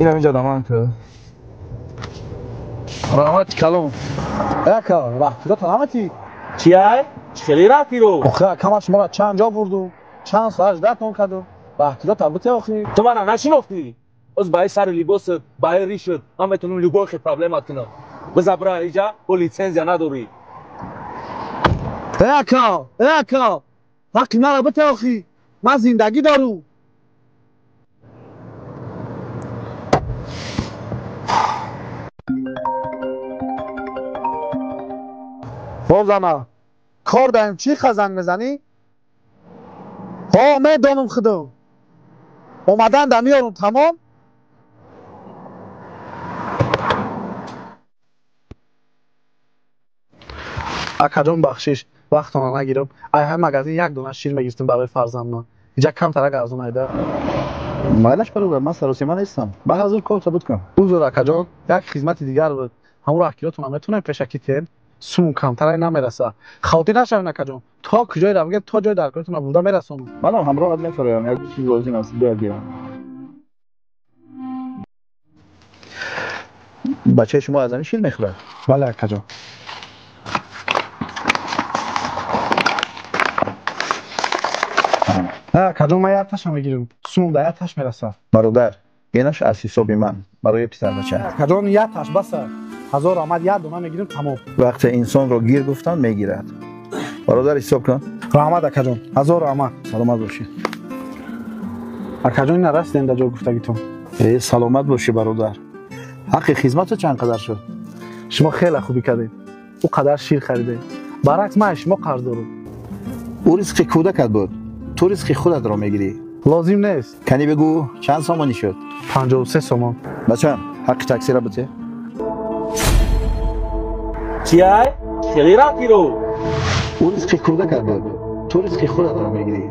Инам инҷа даман ки. Раҳмат калон. Ака, раҳтиро намати. Чия? Хеле рафтиро. Охе, ака ман шуморо чанд ҷо бурдум, чанд соат ждатон кардум. Раҳтиро табути охи. Ту мана нашинофтӣ? Оз ба сари либосат, ба ришат, ман метавонам любой хел проблемат кунам. Биза бира иҷа, бо литсензия надорӣ. Ака, ака, ҳаққи маро бите охи. Ман зиндагӣ дорум. Бозана, кор даем чӣ хазанг мезанӣ? Ҳо, медонам худам. Омадан да меёрум, тамом? Акаҷон бахшиш, вақтона нагирам. Ай ҳай магазин як дона шир мегирифтам барои фарзандман. Иҷа камтарак арзон айда. Майлаш бародар, ман саросима нестам. Ба ҳазур кор сабут кун. Узр акаҷон, як хизмати дигар буд. Ҳамон раҳгиротонам метавонем пешакӣ тиҳем? Сумум камтарай намераса. Хавотир нашавед акаҷон. То куҷое равгем, то ҷои даркоритонро бурда мерасонам. Манам ҳамроҳат мефароям, як чиз лозим аст, бояд гирам. Бачаи шумо аз ҳамин шир мехӯрад? Бале акаҷон. Акаҷон, ман як ташам мегирам. Сумум да як таш мераса. Бародар, инаш аз ҳисоби ман барои писарбача. Акаҷон, як таш баса. Ҳазор омад, як дона мегирим, тамом. Вақте инсонро гир гуфтан мегирад. Бародар, ҳисоб кун. Раҳмат акаҷон, ҳазор омад. Саломат бошӣ. Акаҷон, ина расидем дар ҷо гуфтагитон. Э, саломат бошӣ бародар. Ҳаққи хизмату чанд қадар шуд? Шумо хеле хубӣ кардед. Ӯ қадар шир харидед. Баръакс ман аз шумо қарз дорам. Ӯ ризқи кӯдакат буд. Ту ризқи худатро мегирӣ. Лозим нест. Кани бигӯ, чанд сомонӣ шуд? 53 сомон. Бачам, ҳаққи таксиро бите. Чия? Хеле рафтиро. Ӯ ризқи кӯдакат буд. Ту ризқи худатро мегирӣ.